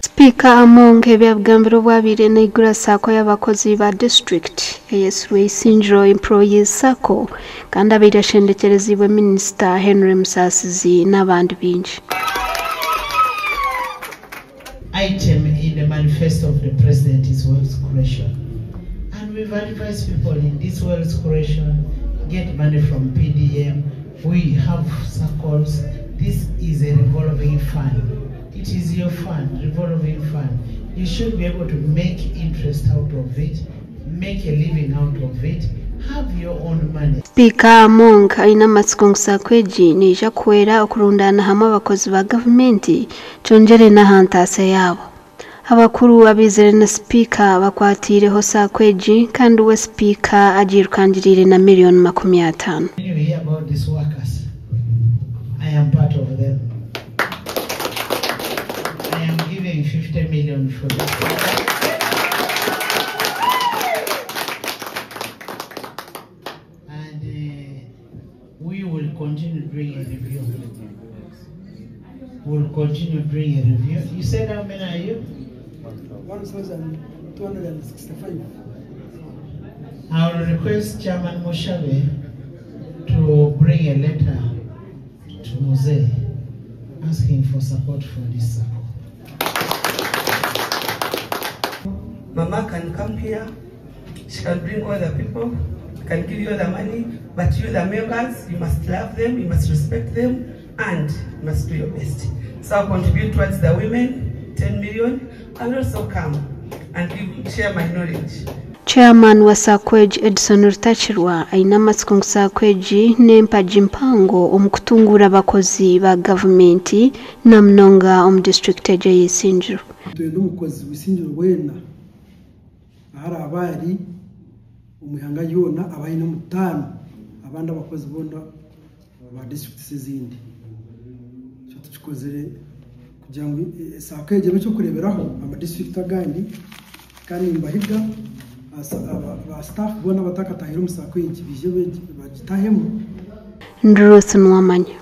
Sipiika Among ebi abigambire obu abaire naigura SACCO y'abakozi ba disiturikiti eyetsirwe Isingiro Employees SACCO kandi abaire ashendekyereziibwe Minisita Henry Musasizi n'abandi baingi. Item in the manifesto of the president is wealth creation and we've advised people in this wealth creation get money from PDM we have SACCOs this is a revolving fund it is your fund revolving fund you should be able to make interest out of it make a living out of it have your own money. Sipiika Among aine amatsiko ngu SACCO egi neija kuhwera okurundaana hamwe abakozi ba gavumenti kyongyere n'aha ntaasya yaabo. Abakuru abaizire na sipiika bakwatiireho SACCO egi kandi we sipiika agiirukangiriire na miriyoni 50. When you hear about these workers, I am part of them. I am giving 50 million for this. And we will continue doing a review. We'll continue doing a review. You said how many are you? 1,265. I will request Chairman Mushabe to bring a letter to Mose asking for support for this SACCO. Mama can come here, she can bring all the people, can give you all the money, but you the members, you must love them, you must respect them, and you must do your best. So I'll contribute towards the women, 10 million, and also come and share my knowledge. Chairman wa SACCO egi Edson Rutakirwa aine amatsiko ngu SACCO egi n'empagi mpango omu kutunguura abakozi ba gavumenti na munonga omu disiturikiti egi ey'Isingiro. Twenda omukozi w'Isingiro weena ahari abaari omu ihanga ryona abaine omutaano abandi abakozi boona ba disiturikiti ezindi. Ekyo tukikozire kugira ngu SACCO egi ebe ekyokureeberaho amadisiturikiti agandi kandi nimbahiga ba staff boona abatakatahire omu SACCO egi baije bagitahemu. Ndi Ruth Nuwamanya.